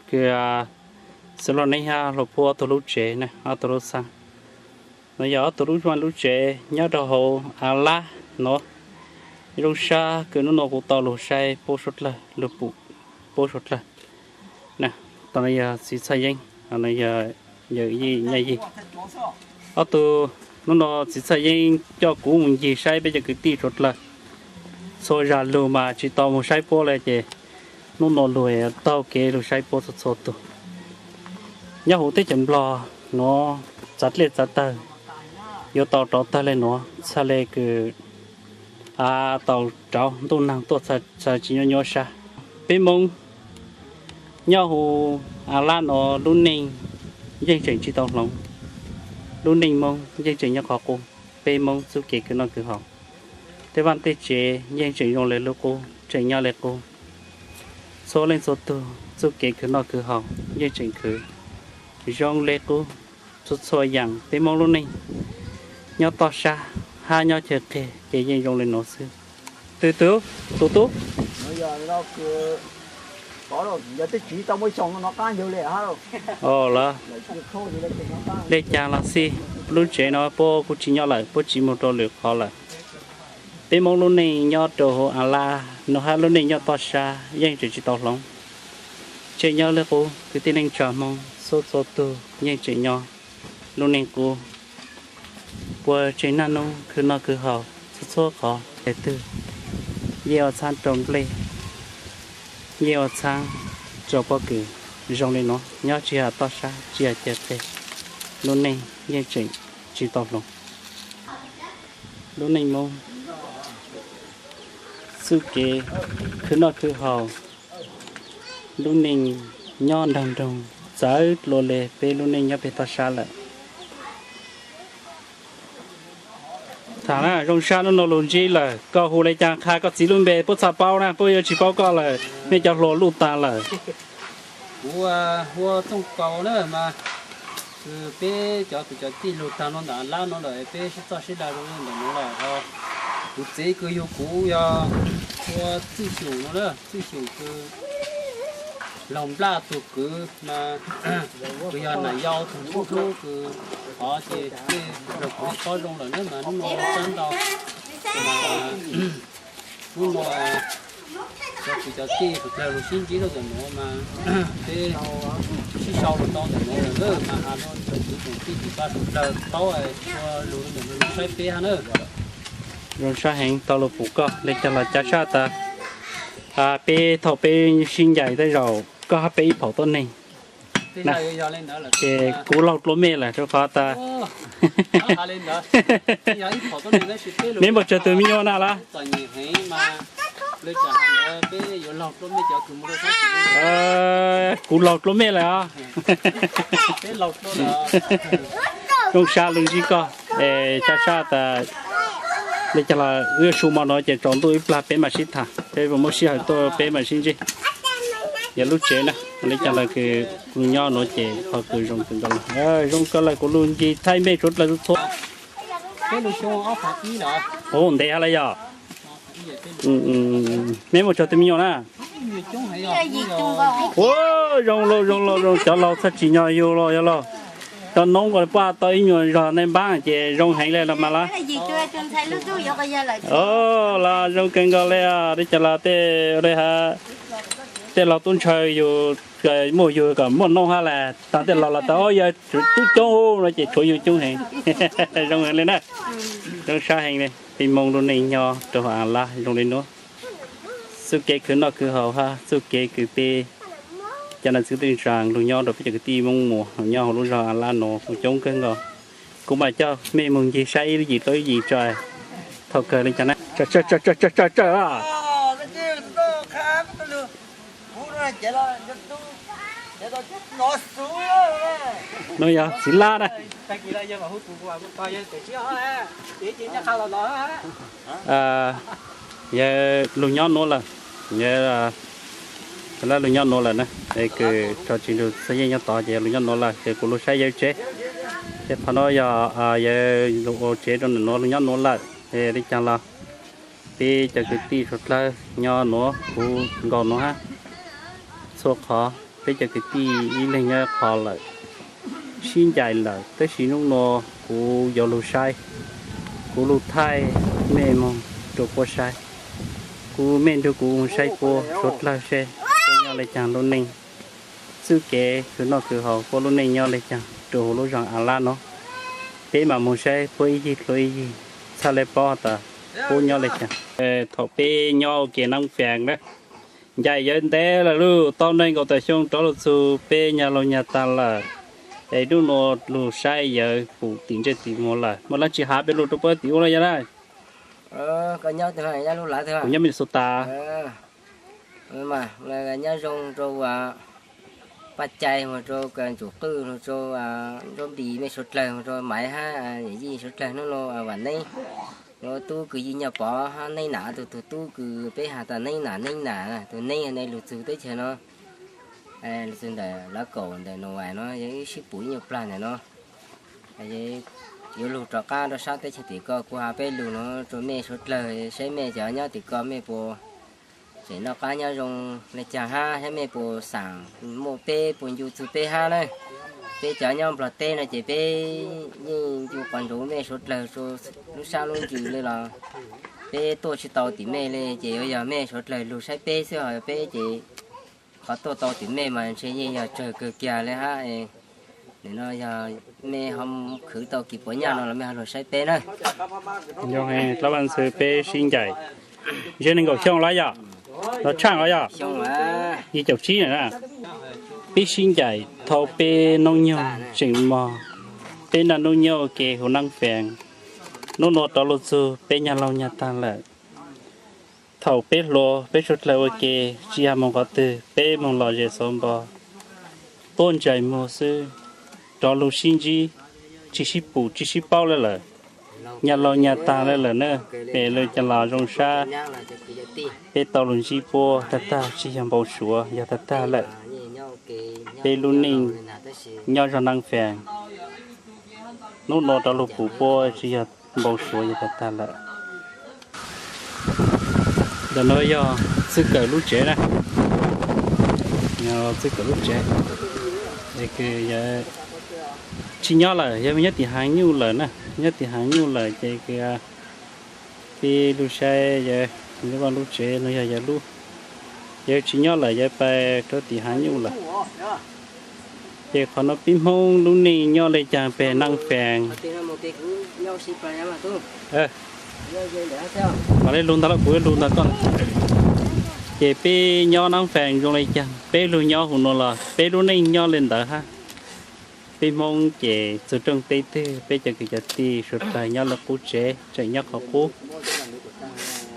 Kws xwb los nej hluas phuj ob tug lub tsev na, ob tug lub xab. No yog ob tug lub, lub tsev nyob rau hauv av lab no. Zoo sab kws hnub no kuv tau lug saib puab suav dlawg, lug pum puab suav dlawg. Tau no yog txiv Txhaj Yeeb, yog yawm yij Nyaj Yig. Ob tug, hnub no txiv Txhaj Yeeb coj kuv mus ncig saib peb cov kwv tij suav dlawg. Txhua zag lug mas tsis tau mus saib puab le ces hnub no lug taug kev lug saib puab txhua txhua tug. Nyob huv teb chaws Nplog nuav txav dlej txav tawg yuav tau rauv tawg le nuav, txhaj le kws tau rauv ntuj nag tuaj txhaj tsis nyuaj nyuaj sab. Peb Moob nyob huv av lab nuav lub neej yeej tseem tsis tau hloov. Lub neej Moob yeej tseem nyob qhov qub. Peb Moob txuj kev khwv noj khwv haus, tej vaaj tej tsev yeej tseem zoo le lub qub, tseem nyob le qub. Txhua leej txhua tug txuj kev khwv noj khwv haus yeej tseem khwv zoo le qub. Txhua txhua yaam peb Moob lub neej nyob toj sab hab nyob chaw qeg ces yeej zoo le nuav xwb. Tug tug, tus tub, le caag los xij, lub tsev no puab kuj tsis nyob lawm, puab tsiv mus rau lwm qhov lawm. Peb Moob lub neej nyob rau huv av lab nuav hab lub neej nyob toj sab yeej tseem tsis tau hloov, tseem nyob le qub. Kwv tij neej tsa Hmoob txhua txhua tug yeej tseem nyob lub neej qub, puas tseem naj nub khwv noj khwv haus txhua txhua qhov. Thaum twg yeej ua txhaab rau nplej, yeej ua txhaab rau pob kws zoo le nuav, nyob tsis has toj sab tsis has chaw qeg, lub neej yeej tseem tsis tau hloov. Lub neej Moob txuj kev khwv noj khwv haus, lub neej nyob nraag nroog txawv dlua le peb lub neej nyob peg toj sab lawm. Thaum na zoo sab nub no lug ntsib lawm, koj hu le caag qha koj txiv lub npe puab txhaj paub na, puab yuav tsis paub koj lawm, mej cov hluas luj taag lawm. Kuv hu ua Tooj Kaus na mas, peb cov kwv cov tij lug taag nuav ntawm lab nuav lawm, peb sib txoj sib da rau ntawm nuav lawm ho. Kuv txiv kws yug kuv yog hu ua Txwj Xyooj no na, Txwj Xyooj kws laug Nplaj tug kwv mas, kws yog nam yau tug ntsuj hlub kws hov ces tej laug kuv txhob zoo lawm na mas nub no sab ntau mas nub no cov kwv cov tij sawv dlawg lug sib ntsib rau ntawm nuav mas peb sib sau lug tau ntawm nuav lawm na mas has rau cov kwv tij tij kwv tij pab sawv dlawg paub ua lug ntawm nuav saib peb hab na. Zoo sab heev tau lug pum koj le caag los cav sab tas peb thaum peb sib ncaim tej zaum koj hab peb ib phaum tuab neeg. Ces kuv laug dlua mej lawm rau qhov tas mej npaum tsawg tug me nyuam na lawm? Kuv laug dlua mej lawm os. Zoo sab lug ntsib koj, cav sab tas le caag los wb yuav su mo nuav ces tsaus ntuj ib plag peb mam sib tham, peb muaj sij hawm tuaj peb mam sib ntsib. Yog lub tsev na, le caag los kws lug nyob nuav ces qhov kws zoo kawg nkaus, zoo kawg lawm kuv lug ncig thaij mej suav dlawg txhua. Ub, ntev hab lawm yog. Mej muaj tsawg tug me nyuam na? Ua, zoo lauj, zoo lauj, zoo, cov laug txhaj tsim nyog yug los yog lauj. Cov noob ko paj tau ib nyuas zog nej npaab ces zoo heev le los mas lawm. Los zoo kawg nkaus le, le caag los tej, tej laug tub ntshaw yug, muaj yug kom muaj noob hab las, taag tej laug los tas yog tub coob no ces tshuav yug coob heev. Zoo heev le na. Zoo sab heev le, peb Moob lub neej nyob rau hauv av lab zoo le nuav. Txuj kev khwv noj khwv haus hab txuj kev kws peb cov nam txiv tub ntxhais lug nyob rau peb cov kwv tij Moob Muas nyob hauv lub zog av lab nuav kuj coob kawg nkaus. Kuv mam coj mej mus ncig saib ib yim rau ib yim tso, thaum kawg le caag na. Nuav yog txiv lab na. Yawg lug nyob nuav lawm, yawg lug nyob nuav lawm na, es kws tso tsis lug xab yeej nyob tod ces lug nyob nuav lawm ces kuv lug saib yawg tsev. Ces qhov nuav yog yawg lug ua tsev rau ntawm nuav lug nyob nuav lawm. Es le caag los peb cov kwv tij suav dlawg nyob nuav kuv nkaus nuav hab, txhua qhov Peb cov kwv tij ib leeg nyob qhov lawm, sib ncaim lawm, tab sis hnub no kuv yuav lug saib, kuv lug thaij mej moog rua puab saib. Kuv, mej nrug kuv moog saib puab suav dlawg seb puab nyob le caag lub neej, txuj kev khwv noj khwv haus puab lub neej nyob le caag rua huv lub zog A Lab no. Peb mam moog saib puab ib yig dlua ib yig, txhaj le paub tas puab nyob le caag. Thaum peb nyob ua ke Neeb Fees na, ncaim yawg ntev lawm lauj, tau nees nkaum tawm xyoo rov lug txug peb nyag laug nyag taag lawm. Es nub nua lug saib yawg pum tim ntsej tim muag lawm, muaj leej twg has peb lug rua puab tim ub los yog na? Kuv nyob Minnesota. Nyob zoo rau Paj Cai, mus rau Ntsuj Qwj, mus rau Nruab Npis, mej suav dlawg, mus rau Maiv hab Yij suav dlawg, nub nua Vam Neeb, nua tub kws Yij Nyaj Pov hab Neeb Nam, tug tug tub kws peb has tas Neeb Nam, Neeb Nam, tug Neeb ne lug txug teb chaws no, lug txug ntawm Lav Kaum ntawm Nua Vais no, yog wb sib pum ib nyuag plag ntawm no. Yuav lug rov qab rau sab teb chaws tim ko, kuv has peb lug no rua mej suav dlawg saib, mej cov nyob tim ko mej puas tseem noj qab nyob zoo le caag hab, saib mej puas xaam muaj peb, puas ncu txug peb hab na. Peb cov nyob Nplog teb no ces peb yeej ncu quas ntsuav mej suav dlawg lub sab lub ntsws le los peb tuaj tsi tau tim mej le, ces yuav yog mej suav dlawg lug saib peb xwb, ho yog peb ces qhov tuaj tau tim mej mas ntshe yeej yog tsawg kawg kiag le hab. Nim no yog mej ho khwv tau kis puav nyaj no los mej ho lug saib peb na. Dlab Vaj Ntxwg, peb sib ncaim, ze nees nkaum xyoo los yog? Los tshaaj os yog? Yim caum tsib na. Peb sib ncaim thaum peb noob nyoog tseem mog, peb naj nub nyob ua ke huv Neeb Fees, nub nua rov lug txug peb nyag laug nyag taag lawm. Thaum peb hluas peb suav dlawg ua ke tsi yog moog qhov twg, peb moog lom zem xauv npo, tuaj ntsais muag xwb, rov lug sib ntsib, tsi sib pum tsi sib paub le lawm. Nyag laug nyag taag le lawm na, peb lug caag los zoo sab, peb tau lug ntsib puab tag tag tsi yog npau suav, yog tag tag lawm. Peb lub neej nyob zog Neeb Fees, nub nua rov lug pum puab tsi yog npau suav, yog tag tag lawm. Ntawm no yog txwj kawm lub tsev na, txwj kawm lub tsev. Tsi nyob lawm, yog nyob tim haav nyuj lawm na, nyob tim haav nyuj lawm ces kws peb lug saib yawg, lub tsev no yog yawg lub, yawg tsi nyob lawm, yawg pais rau tim haav nyuj lawm. Ces qhov no peb Hmoob lub neej nyob le caag peg Neeb Fees. Mam le lug ntawd los kuv lug ntawd koj. Ces peb nyob Neeb Fees zoo le caag, peb lug nyob huv nua los peb lub neej nyob le ntawd hab. Peb Hmoob ces txug rooj teb twg peb cov kwv cov tij suav dlawg nyob le qub tsev, tseem nyob qhov qub,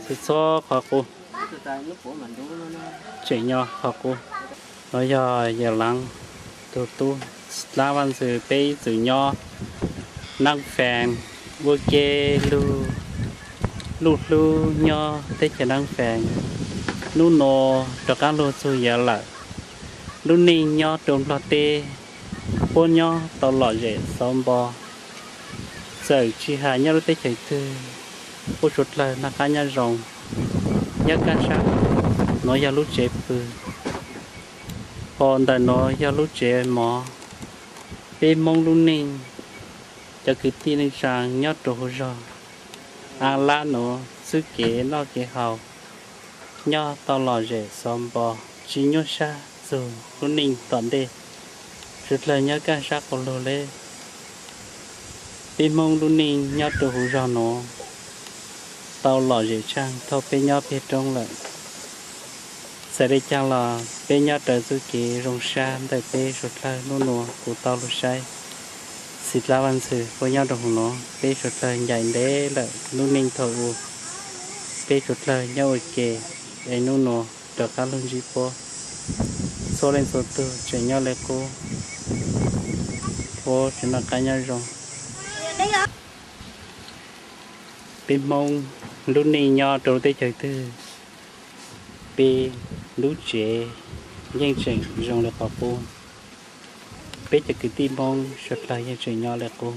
txhua txhua qhov qub, tseem nyob qhov qub. No yog yawg Laav tug tub Dlab Vaj Ntxwg, peb ib txwm nyob Neeb Fees ua ke lug luj hlub nyob teb chaws Neeb Fees. Nub nua rov qaab lug txug yawg lawm, lub neej nyob rau Nplog teb, puab nyob tau lom zem xauv npo. Txawm tsi has nyob lub teb chaws twg, puab suav dlawg noj qab nyob zoo, nyob kaaj sab. Nuav yog lub tsev pw, hos ntawm nuav yog lub tsev mov. Peb Hmoob lub neej, cov kwv tij neej tsaa nyob rua huv zog A Lab nuav, txuj kev noj kev haus nyob tau lom zem xauv npo, tsi nyuaj sab txug lub neej tom ntej. Suav dlawg nyob kaaj sab quas lug le. Peb Hmoob lub neej nyob rua huv zog nuav tau lom zem tshaaj thaum peb nyob peg roob lawm. Txawm le caag los peb nyob raws txuj kev zoo sab ntawm peb suav dlawg. Nub nua kuv tau lug saib Xim Dlab Vaj Ntxwg puab nyob rua huv nuav, peb suav dlawg ncaim ntev lawm lub neej thaum u peb suav dlawg nyob ua ke, es nub nua rov qab lug ntsib puab. Txhua leej txhua tug tseem nyob le qub, puab tseem noj qab nyob zoo. Peb Hmoob lub neej nyob rau lub teb chaws twg, peb lub tsev yeej tseem zoo le qhov qub. Peb cov kwv tij Hmoob suav dlawg yeej tseem nyob le qub.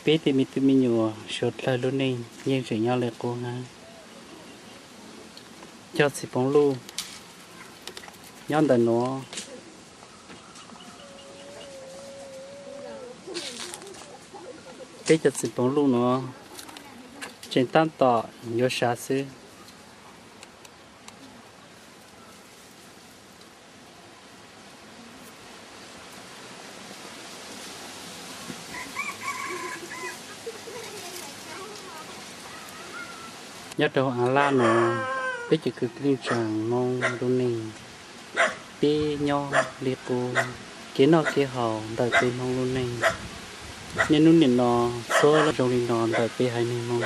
Peb tej me tub me nyuam suav dlawg lub neej yeej tseem nyob le qub hab. Cog txiv poov luj, Nyob ntawm nuav, peb cov txiv poov luj nuav tseem tab tom yuav sav xwb. Nyob rau hauv av laj nuav, peb cov kwv tij neej tsaa Moob lub neej, peb nyob li qub, kev noj kev haus ntawm peb Moob lub neej. Niaj hnub nim no txhua lub zoo li no ntawm peb haiv neeg Moob.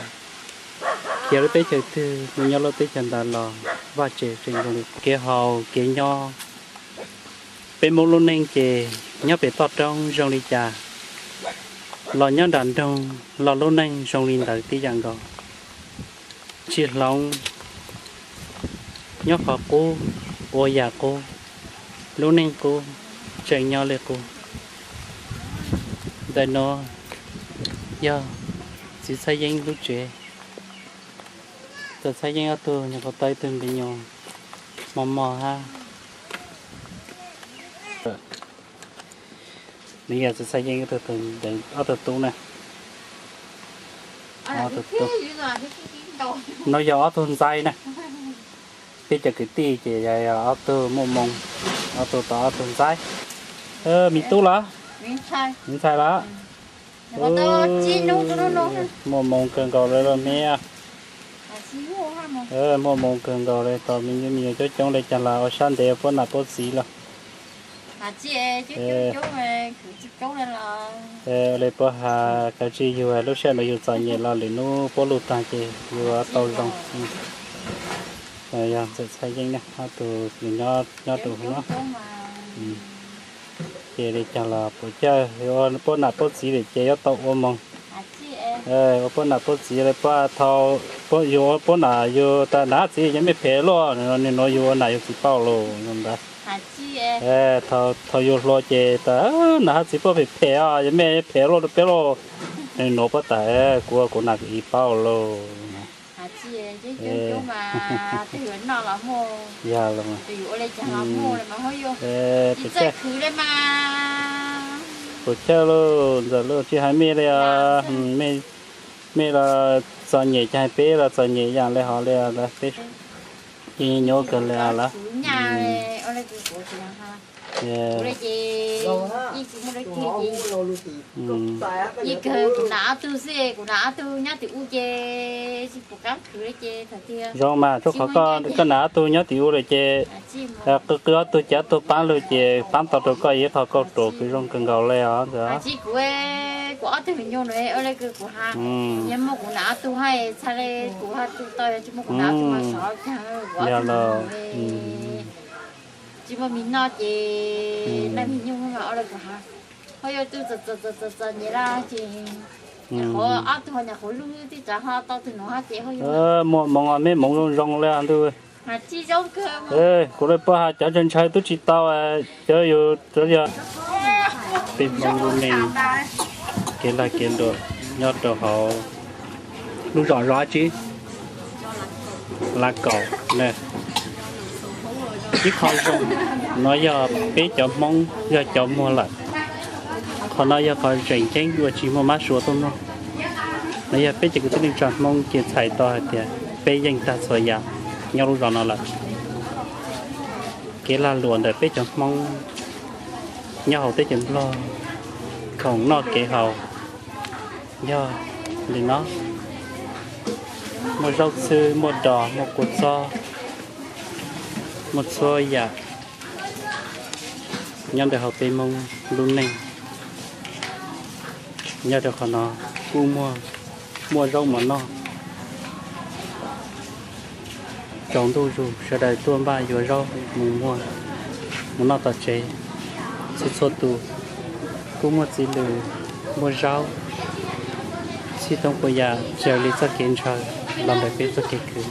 Khiav lub teb chaws twg mus nyob lub teb chaws ntawd los vaj tse tseem zoo li kev haus kev nyob. Peb Moob lub neej ces nyob pem toj roob zoo li cas los nyob nram nroog los lub neej zoo li ntawd tib yam nkaus. Tsis hloov, nyob qhov qub, ua yam qub, lub neej qub, tseem nyob li qub. Ntawm nuav yog txiv Txhaj Yeeb lub tsev. Txiv Txhaj Yeeb ob tug nyuam qhuav tau ib tug me nyuam mos mos hab. Nws yog txiv Txhaj Yeeb ob tug tub na. Ob tug tub. Nuav yog ob tug ntxaib na. Peb cov kwv tij ces yog ob tug muaj moo, ob tug tau ob tug ntxaib. Me tub los? Me ntxhais los? Muaj moo kawg nkaus li los me. Muaj moo kawg nkaus li, tau me nyuam coob coob li, caag los ua sab ntev puab nam puab txiv los. Ua li puab has, kav tsij yug, lub sij hawm ntawd yug txom nyem los lwm hnub puab luj taag ces yug tau zoo. Yog ntxawm Txhaj Yeeb na, ob tug nyob rau hauv no. Ces li caag los puab cawj, puab nam puab txiv lawm ces yuav tau ua moog. Ua puab nam puab txiv li puab, yug ua puab nam yug tas nam hab txiv yeej mej phem luaj, nwg nuav yug ua nam yug txiv pauj lawm ntawd. Thaum yug hluas ces tas nam hab txiv puab phem phem os, yeej mej phem luaj rau peb lauj. Nwg nuav puab tas kuv ua kuv nam kuv txiv pauj lawm. Yog los, puas chawj lauj, ntxawm lauj, tsis hais mej li os, mej los txom nyem ces hais peb los txom nyem yaam le hov li os, peb yeej nyuaj kawg li os lawm. Zoo mas, rua qhov koj nam ob tug nyob tim ub lawm ces qw qw ob tug ces ob tug paab lug ces paab tau rau koj ib qho kauj ruam kws zoo kawg nkaus li os ntxawm. Yog los, tsis muaj mis noj ces noj mis nyuj, ho yuav tus txom nyem lawm ces nyuam qhuav ob tug nyuam qhuav lub twb tsav ho tau tus nuav ces ho yuav. Muaj moov, meb moov zoo zoo li ntag. Kuv le puab has cov ntshaw ntshaw tub tsis tau, cov yug cov yog peb Hmoob lub neej kev lag kev luam nyob rau hauv lub zos, zos dab tsi? Lav Kaum. Ib qho zoo, no yog peb cov Hmoob yog cov muag lawm. Qhov no yog qhov zeem ceeb uas tsis muaj mab sua tuaj nug. No yog peb cov kwv tij neej tsa Hmoob ces txhais tau hais tias peb yeej tag txhua yam nyob lub zos no lawm. Kev lag luam ntawm peb cov Hmoob nyob hauv teb chaws Nplog, khoom noj kev haus yog li no, muaj zaub txhwb, muaj dos, muaj kua txob, muaj txhua yam nyob ntawm hauv peb Hmoob lub neej. Nyob rau qhov no kuj muaj, muaj zaub mov noj. Tsaus ntuj zus sawv daws tuaj npaj yuav zaub mus muag, mus noj tom tsev. Txhua txhua tus kuj muaj txiv lws, muaj zaub, txhij toob puas yam raws li txoj kev ntshaw los ntawm peb txoj kev khwv.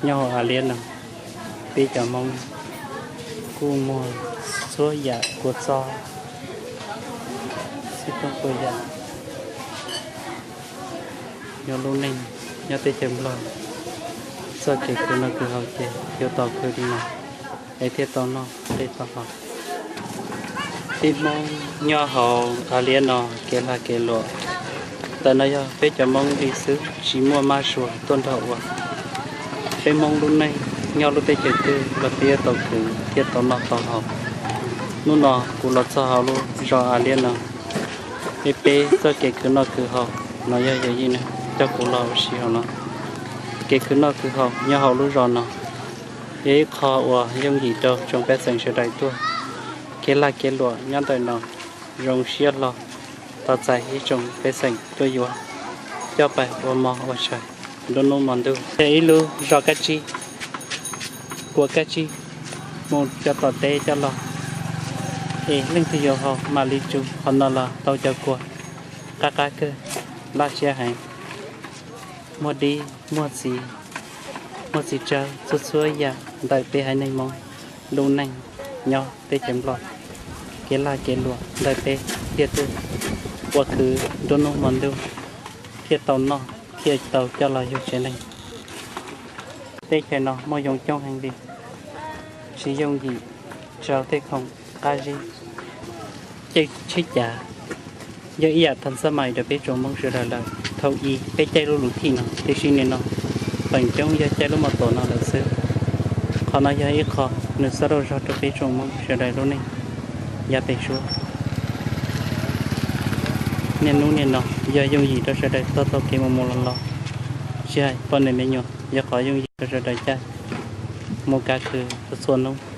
Nyob hauv av liab no, peb cov Hmoob kuj muag txhua yam kua txob, txhij toob puas yam nyob lub neej, nyob teb chaws Nplog. Txoj kev khwv noj khwv haus ces yuav tau khwv li no es thiaj tau noj thiaj tau haus. Peb Hmoob nyob hauv av liab no kev lag kev luam, ntawm no yog peb cov Hmoob li xwb, tsis muaj mab sua tuaj nrog ua. Peb Hmoob lub neej nyob lub teb chaws twg los peb yuav tau khwv thiaj tau noj tau haus. Hnub no kuv los txog hauv lub zos av liab no, es peb txoj kev khwv noj khwv haus no yog yawm yij ne coj kuv los ua si hauv no. Kev khwv noj khwv haus nyob hauv lub zos no yog ib qho uas yooj yim rau tsoom pej xeem sawv daws tuaj. Kev lag kev luam nyob ntawm no zoo siab hlo tau txais ib tsoom pej xeem tuaj yuav coj pais ua mov ua tshais nruab hnub hmo ntuj. Yog ib lub zos kab tsib, kua kab tsib, mus cov tom teb coj los, es leej twg yuav haus mam li tsuj qhov no los tau cov kua qab qab kawg, laj siab heev, muaj dib muaj txiv, muaj txiv tsawb txhua txhua yam ntawm peb haiv neeg Hmoob lub neej nyob teb chaws Nplog. Kev lag kev luam ntawm peb thiaj tuaj ua khwv nruab hnub hmo ntuj thiaj tau noj thiaj tau coj los yug tsev neeg. Teb chaws no muaj yoov coob heev li, tsis yooj yim rau tej khoom qab zib. Caij tsheb cav yog ib yam thas xab mais rau peb tsoom Hmoob sawv daws lawm. Thaum ub peb caij lub luv thij no, tiam sis nim no feem coob yog caij lub mos tos no lawm xwb. Qhov no yog ib qho nws xob rau zog rau peb tsoom Hmoob sawv daws lub neej yav pem suab. Niaj hnub niaj no yog yooj yim rau sawv daws taug taug kev mus mus los los, tsis hais poj niam me nyuam yog qhov yooj yim rau sawv daws caij mus kav khwv txhua txhua hnub.